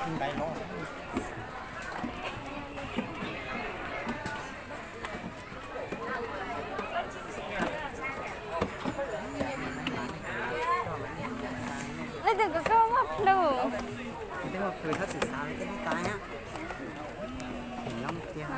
Leej twg kuv tuaj muaj plhu. Twb muaj plhu txhob txwm xav li tej lub tais a. Nyob tiag.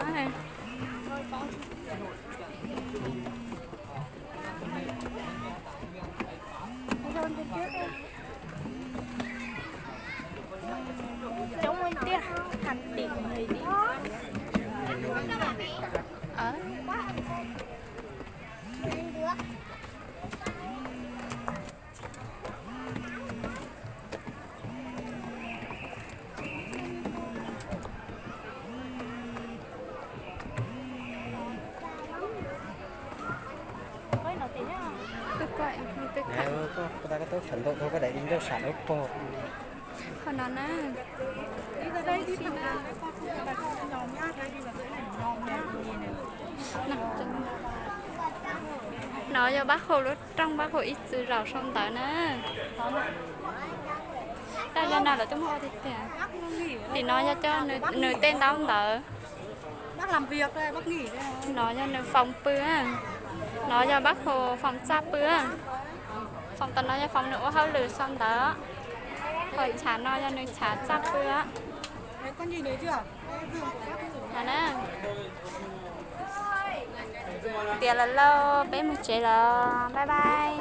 Coob tiag, thành tiệm người đi. Koj, koj, koj, koj tub sawv ntawm koj daim di ntawm sawv daws pog. Qhov no na. No yog Bác Hồ lub rooj, Bác Hồ ib txwm zaum sau ntawv na. Tab yog no lawv twb muab ua tiag tiag. Tim no yog coj nws tej ntaub ntawv. No yog nws phòng pw. No yog Bác Hồ phòng txaj pw. Phòng tod no yog phòng nws ua hauj lwm sau ntawv. Hos chav no yog nws chav txaj pw. Tiav lawm lauj, peb mus tsev lawm, bye bye.